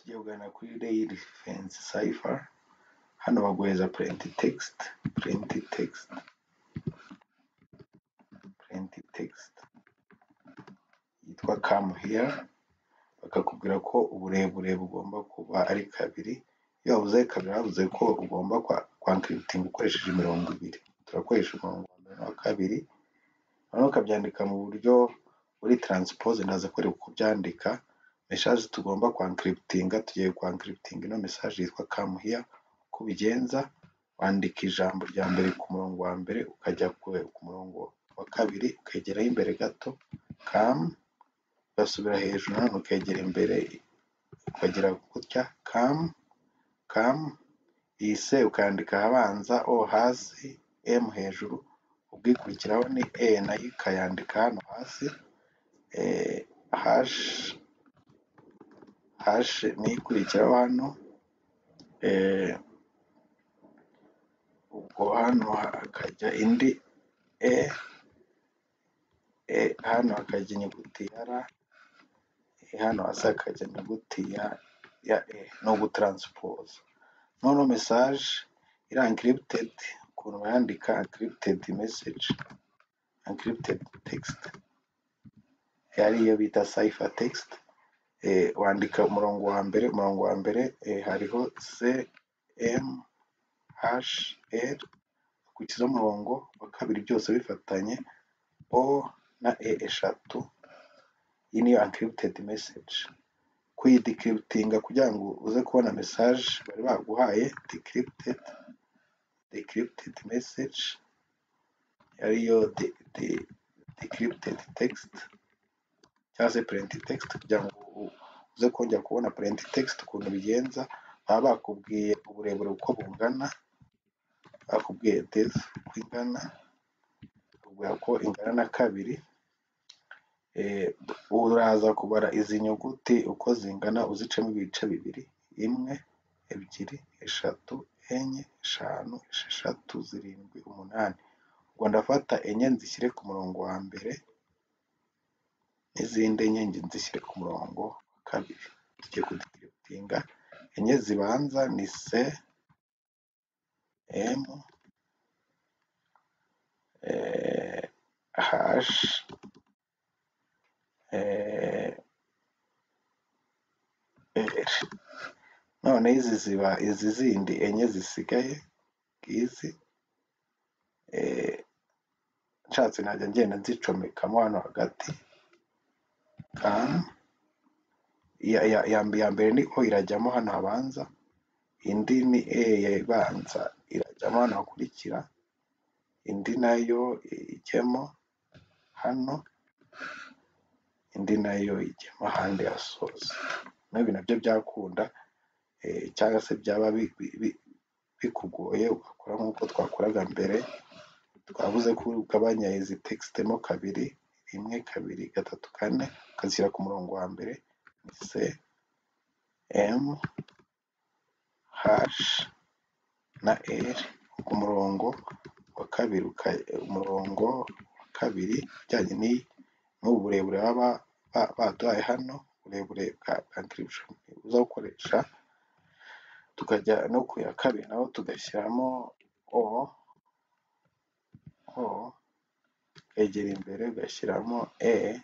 Tugiye kuganira kuri Rail Fence Cipher. Hano baguheza plain text, plain text, plain text yitwa "come here", bakakubwira ko uburebure bugomba kuba ari kabiri. Iyo bavuze kabiri, bavuze ko ugomba kwa-encryptinga ukoresheje imirongo ibiri. Turakoresha umurongo wa mbere n'uwa kabiri, noneho ukabyandika mu buryo buri transpose. Ndaza kwereka uko ubyandika. Message tugomba kwa-encryptinga, tugiye kwa-encryptinga ino message yitwa "come here". Uko ubigenza, wandika ijambo rya mbere ku murongo wa mbere, ukajya ku murongo wa kabiri ukegeraho imbere gato, come, ugasubira hejuru nanone ukegera imbere, ukagira gutya, come, come. Iyi C ukayandika ahabanza, O hasi, M hejuru. Ubwo ikurikiraho ni E, nayo ukayandika hano hasi, H, H niyo ikurikiraho hano. Ubwo hano hakajya indi E, E hano hakajya inyuguti ya R, hano hasi hakajya inyuguti ya E. Ni ugutaransipoza. Noneho message iri encrypted, ukuntu bayandika encrypted message, encrypted text, ariyo bita cipher text, wandika umurongo wa mbere. Umurongo wa mbere hariho C, M, H, L. Ukurikizaho umurongo wa kabiri byose bifatanye, O na E eshatu. Iyi niyo encrypted message. Kuyidecryptinga kugira ngo uze kubona message bari baguhaye, decrypted message, ariyo decrypted text cyangwa se plain text, kugira ngo uze kongera kubona plain text, ukuntu bigenza, baba bakubwiye uburebure uko bungana, bakubwiye depth uko ingana, bakubwira ko ingana na kabiri. Uraza kubara izi nyuguti uko zingana, uzicemo ibice bibiri: imwe, ebyiri, eshatu, enye, eshanu, esheshatu, zirindwi, umunani. Ubwo ndafata enye nzishyire ku murongo wa mbere, n'izindi enye nzishyire ku murongo wa kabiri. Tugiye kudecryptinga. Enye zibanza ni C, M, H, R. Noneho izi ziba izi zindi enye zisigaye ngizi, nshatse najya ngenda nzicomekamo hano hagati. Come, iya mbere ni O, irajyamo hano habanza, indi ni E ibanza, irajyamo hano hakurikira, indi nayo ijyemo hano, indi nayo ijyemo ahandi hasoza. N'ibi nabyo byakunda, cyangwa se byaba bikugoye ugakora nk'uko twakoraga mbere. Twavuze ko ugabanya izi text mo kabiri: rimwe, kabiri, gatatu, kane, ukazishyira ku murongo wa mbere, ni C, M, H na L. Ku murongo wa kabiri, umurongo wa kabiri ujyanye n'ubu burebure baba baduhaye hano, uburebure bwa encryption uza gukoresha. Tukajya no ku ya kabiri, naho tugashyiramo O, O, ukegera imbere ugashyiramo E,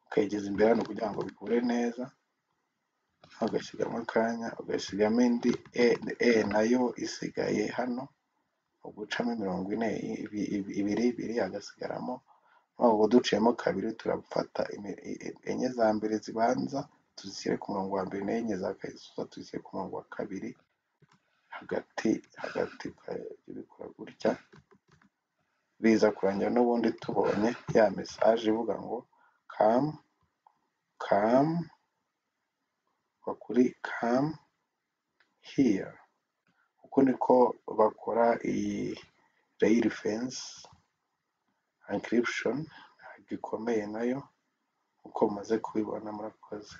ukegeza imbere hano kugira ngo bihure neza, ugasigamo akanya, ugasigamo indi E, E nayo isigaye hano, ugucamo imirongo ine, ibiri ibiri, hagasigaramo. Ubwo duciyemo kabiri, turafata enye za mbere zibanza tuzishyire ku murongo wa mbere, n'enye za kabiri tuzishyire ku murongo wa kabiri, hagati hagati. Ukajya ubikora gutya, biza kurangira n'ubundi tubonye ya message ivuga ngo "come, come", kuri "come here". Uku niko bakora iyi rail fence encryption, ntabwo ikomeye nayo uko mumaze kubibona. Murakoze.